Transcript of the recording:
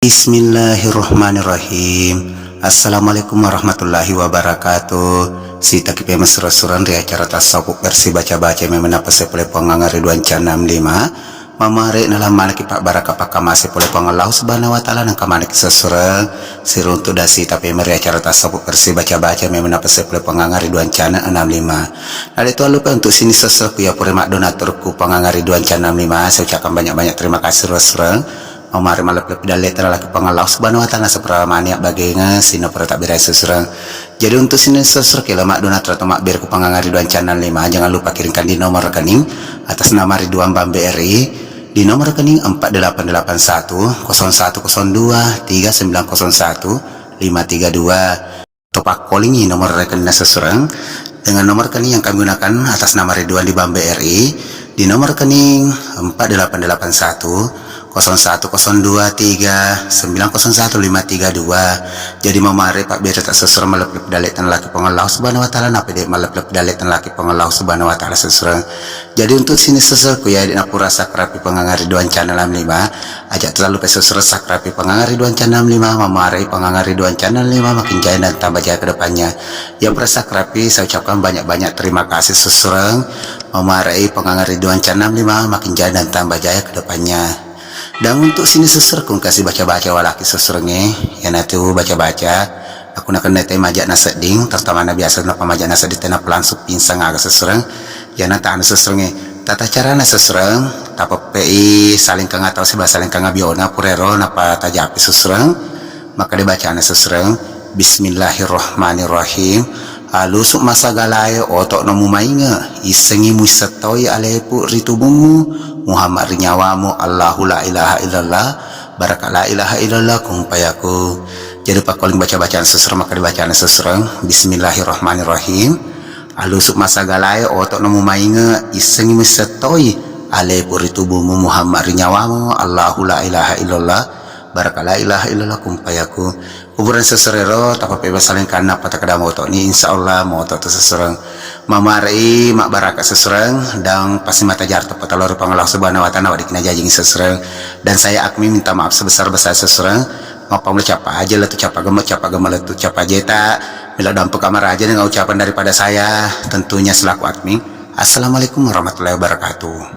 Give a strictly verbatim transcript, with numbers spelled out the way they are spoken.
Bismillahirrahmanirrahim. Assalamualaikum warahmatullahi wabarakatuh. Sitaki pemesura-surang ri acara tasawuf versi baca-baca memang napasai pole Puang Angariduan channel lima. Mamare nalammanaki pabbaraka pakkamase pole Puang Allahu Subhanahu wa Ta'ala, nangka manaki sesureng siruntu dasi tapi meri acara tasawuf versi baca-baca memang napasai pole Puang Angariduan channel enam lima. Nade tu lupa untuk sini sesureng ku ya pure maddonatur ku Puang Angariduan channel lima. Saya ucapkan banyak-banyak terima kasih sesureng. Mamare malebbi-lebbi dalle tanalaki Puang Allahu Subhanahu wa Ta'ala, seperti mania bagenga sino pura takbirai sesureng. Jadi untuk sini sesureng kila maddonatur atau mabbere ku Puang Angariduan channel lima, jangan lupa kirimkan di nomor rekening atas nama Ridwan Bambe R I, di nomor rekening empat delapan delapan satu kosong satu kosong dua tiga sembilan kosong satu lima tiga dua. Atau pakkolingi nomor rekening sesureng dengan nomor rekening yang kami gunakan atas nama Ridwan di Bambe R I, di nomor rekening empat delapan delapan satu kosong satu kosong dua tiga sembilan kosong satu lima tiga dua. Jadi mamare pabbere tak sesureng malebbi dalle tanalaki Puang Allahu Subhanahu wa Ta'ala, napede malebbi dalle tanalaki Puang Allahu Subhanahu wa Ta'ala sesureng. Jadi untuk sini sesureng ku ya di napura subscribe Puang Angariduan channel lima, ajak terlalu pe sesureng subscribe Puang Angariduan channel lima, mamare Puang Angariduan channel lima makin jaya dan tambah jaya ke depannya. Ya pura subscribe, saya ucapkan banyak-banyak terima kasih sesureng. Mamare Puang Angariduan channel lima makin jaya dan tambah jaya ke depannya. Dan untuk sini sesureng ku engka sibaca-baca walaki sesurengnge, iyanatu baca-baca aku nakenna te majak nasedding, terutama na biasa napa majak nasedding tena langsung pinsang aga sesureng. Iyana ta anu sesurengnge. Tata carana sesureng, tapeppei salengkang atau siba salengkang abiona purero napa tajapi sesureng. Maka dibacana sesureng, Bismillahirrahmanirrahim. Alusu masagalae oto'no mumainge, issengi muissettoi alepu ri tubummu, Muhammad ri nyawamu, Allahu la ilaha illallah, baraka la ilaha illallah, kun fayakun. Jadi pakkoling baca-bacaan sesureng, maka dibacana sesureng, Bismillahirrahmanirrahim. Alusu masagalae oto'no mumainge, issengi muissettoi alepu ri tubummu, Muhammad ri nyawamu, Allahu la ilaha illallah, baraka la ilaha illallah, kun fayakun. Kuburan sesurero tapapeba salengkanna apa takada moto'ni, insya Allah moto tu sesureng. Mamarei mabbaraka sesureng dan pasti matajar teppa talori Puang Allah Subhanahu wa Ta'ala wadikina jajing sesureng. Dan saya Akmi minta maaf sebesar-besar sesureng. Mappamula capa aja letu capa gemuk, capa gemuk letu capa jeta. Mila dampu kamar aja dengan ucapan daripada saya, tentunya selaku admin. Assalamualaikum warahmatullahi wabarakatuh.